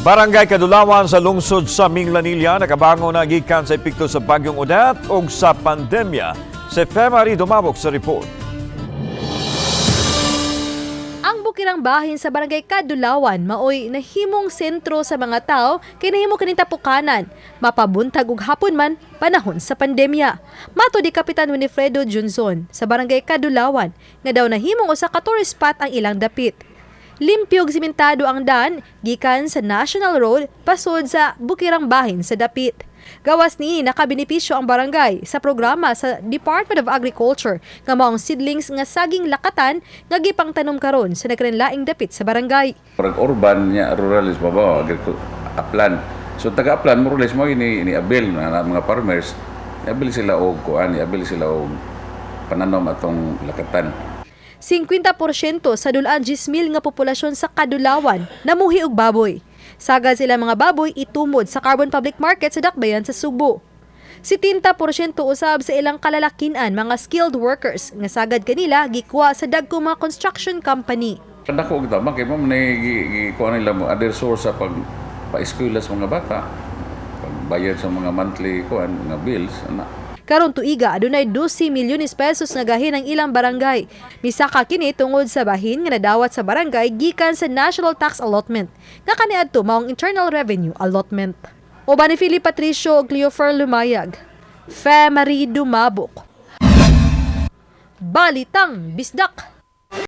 Barangay Kadulawan sa lungsod sa Minglanilla nakabangon na gikan sa epekto sa Bagyong Odette ug sa pandemya. Si Femari Dumabok sa report. Ang bukirang bahin sa Barangay Kadulawan maoy nahimong sentro sa mga tao kay nahimo kining tapukanan, mapabuntag ug hapon man panahon sa pandemya. Mato di Kapitan Winifredo Junson sa Barangay Kadulawan nga daw nahimong usa ka tourist spot ang ilang dapit. Limpyo ug simentado ang dan gikan sa National Road pasod sa bukirang bahin sa dapit. Gawas ni nakabenepisyo ang barangay sa programa sa Department of Agriculture nga maong seedlings nga saging lakatan nga gipangtanom karon sa nagkalanlaing dapit sa barangay. Parang urban niya, rural is babaw, upland. So taga upland more or less mo ini ini avail na mga farmers, ni-avail sila og kuan, ni-avail sila og pananom atong lakatan. 50% sa dulaan 10,000 nga populasyon sa Kadulawan namuhi og baboy. Sagad sila mga baboy itumod sa Carbon Public Market sa Dakbayan sa Sugbo. 70% usab sa ilang kalalakinan mga skilled workers nga sagad kanila gikuha sa dagkong mga construction company. Kadako og tama kay mo man gi kuan nila mo other source sa pag pa-eskwela sa mga bata, pagbayad sa mga monthly kuan mga bills ana. Karon tuiga adunay 12 milyones pesos nga gahin ang ilang barangay. Misaka kini tungod sa bahin nga nadawat sa barangay gikan sa National Tax Allotment nga kaniadto maong Internal Revenue Allotment. Uban ni Philip Patricio ug Cleofer Lumayag. Fe Marie Dumabok. Balitang Bisdak.